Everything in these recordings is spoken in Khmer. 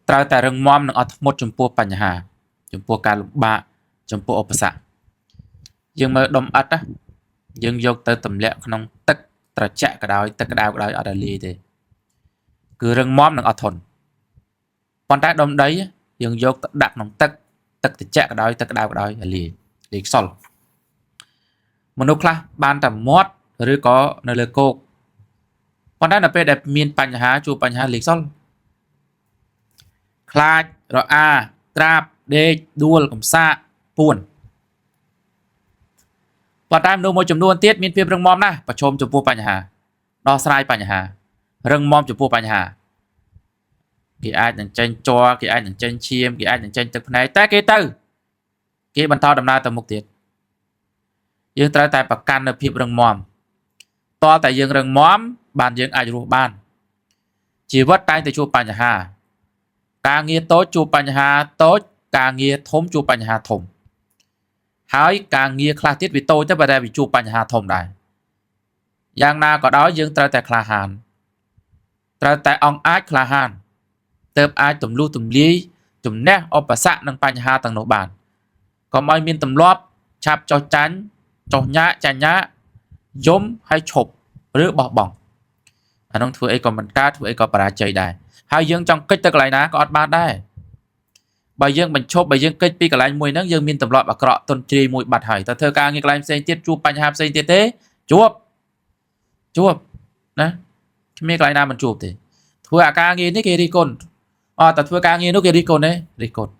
ត្រូវតែរឹងមាំនិងអត់ធ្មត់ចំពោះបញ្ហាចំពោះការលំបាកចំពោះឧបសគ្គយើងមើលដុំឥដ្ឋណាយើងយកទៅទម្លាក់ក្នុងទឹកត្រជាក់ក៏ដោយទឹកក្តៅក៏ដោយអត់ឲ្យលាយទេគឺរឹងមាំនិងអត់ធន់ប៉ុន្តែដុំដីយើងយកទៅដាក់ក្នុងទឹកទឹកត្រជាក់ក៏ដោយទឹកក្តៅក៏ដោយឲ្យលាយលាយខ្សលមនុស្សខ្លះបានតែមាត់ឬក៏នៅលើគោកប៉ុន្តែនៅពេលដែលមានបញ្ហាជួបបញ្ហាលាយខ្សលខ្លាចរអាក្រាបដេកដួលកំសាកពួនប៉ុន្តែមនុស្សមួយចំនួនទៀតមានភាពរឹងមាំណាស់ប្រឈមចំពោះបញ្ហាដោះស្រាយបញ្ហារឹងមាំចំពោះបញ្ហាគេអាចនឹងចេញជ័រគេអាចនឹងចេញឈាមគេអាចនឹងចេញទឹកភ្នែកតែគេទៅគេបន្តដំណើរទៅមុខទៀតយើងត្រូវតែប្រកាន់នៅភាពរឹងមាំតើតែយើងរឹងមាំបានយើងអាចរស់បានជីវិតតែងតែជួបបញ្ហាការងារតូចជួបបញ្ហាតូចការងារធំជួបបញ្ហាធំហើយការងារខ្លះទៀតវាតូចទៅតែវាជួបបញ្ហាធំដែរយ៉ាងណាក៏ដោយយើងត្រូវតែក្លាហានត្រូវតែអង់អាចក្លាហានទើបអាចទម្លុះទម្លាយជំនះឧបសគ្គនិងបញ្ហាទាំងនោះបានកុំឲ្យមានទម្លាប់ឆាប់ចុះចាញ់ចុះញាក់ចាញ់ញាក់យំហើយឈប់ឬបោះបង់អានោះធ្វើអីក៏មិនកើតធ្វើអីក៏បរាជ័យដែរហើយយើងចង់កិច្ចទៅកន្លែងណាក៏អត់បានដែរបើយើងបញ្ឈប់បើយើងកិច្ចពីកន្លែងមួយហ្នឹងយើងមានទម្លាប់អាក្រក់ទុនជ្រាយមួយបាត់ហើយតើធ្វើការងារកន្លែងផ្សេងទៀតជួបបញ្ហាផ្សេងទៀតទេជួបជួបណាគ្មានកន្លែងណាមិនជួបទេធ្វើអាការងារនេះគេរិះគន់អត់តែធ្វើការងារនោះគេរិះគន់ទេរិះគន់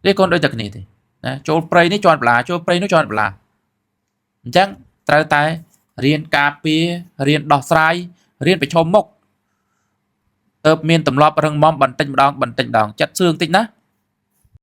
រិះគន់ដូចតែគ្នាទេណាចូលព្រៃនេះជាន់បន្លាចូលព្រៃនោះជាន់បន្លាអញ្ចឹងត្រូវតែរៀនការពាររៀនដោះស្រាយរៀនប្រឈមមុខទើបមានទម្លាប់រឹងមាំបន្តិចម្ដងបន្តិចម្ដងចិត្តសឿងតិចណា